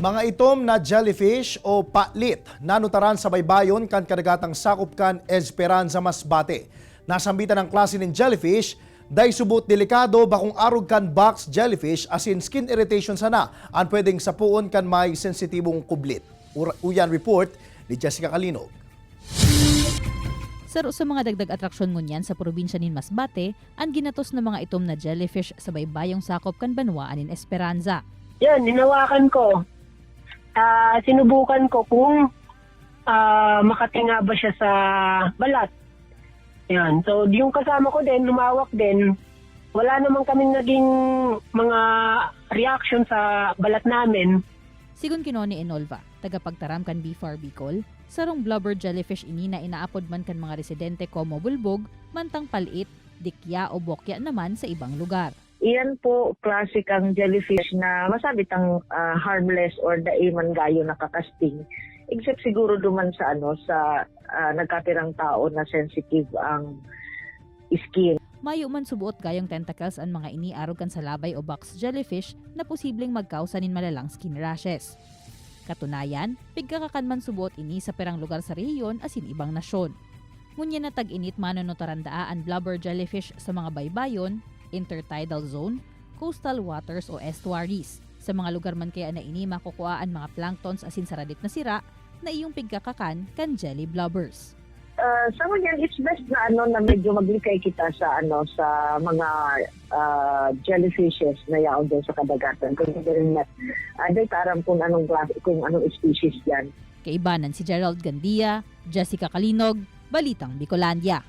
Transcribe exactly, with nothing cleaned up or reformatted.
Mga itom na jellyfish o palit nanutaran sa baybayon kan kadagatang sakop kan Esperanza, Masbate. Nasambitan ang klase nin jellyfish, dai subot delikado, bakong arog kan box jellyfish asin skin irritation sana an pwedeng sapoon kan may sensitibong kublit. Ura-, uyan report ni Jessica Calinog. Saro sa mga dagdag atraksyon ngunyan sa probinsya nin Masbate, an ginatos na mga itom na jellyfish sa baybayong sakop kan banwaan nin Esperanza. Yan, hinawakan ko. Ah, sinubukan ko kung, ah, makatinga ba siya sa balat. Yan. So, yung kasama ko din, humawak din. Wala naman kaming naging mga reaction sa balat namin. Sigon ki Noni Enolva, tagapagtaram kan B far Bicol, sarong blubber jellyfish ini na inaapod man kan mga residente komo bulbog, mantang paliit, dikya o bokya naman sa ibang lugar. Iyan po, klase kang jellyfish na masabi tang, ah, harmless or dai man gayo nakakasting. Except siguro duman sa, ano, sa, ah, nagkapirang tao na sensitive ang skin. Mayo man subuot gayong tentacles an mga ini arog kan salabay o box jellyfish na posibleng magkausa nin malalang skin rashes. Katunayan, pigkakakan man subuot ini sa pirang lugar sa rehiyon asin ibang nasyon. Ngunyan na tag-init, manunutaran daa an blubber jellyfish sa mga baybayon, intertidal zone, coastal waters o estuaries. Sa mga lugar man kaya na ini makukua an mga planktons asin saradit na sira na iyong pigkakakan kan jelly blubbers. Ah, sa ngunyan, it's best na, ano, na medyo maglikay kita sa, ano, sa mga, ah, jellyfishes na yaon dyan sa kadagatan. Considering that, ah, di ta aram kung anong klase, kung anong species yan. Kaibanan si Gerald Gandia, Jessica Calinog, Balitang Bicolandia.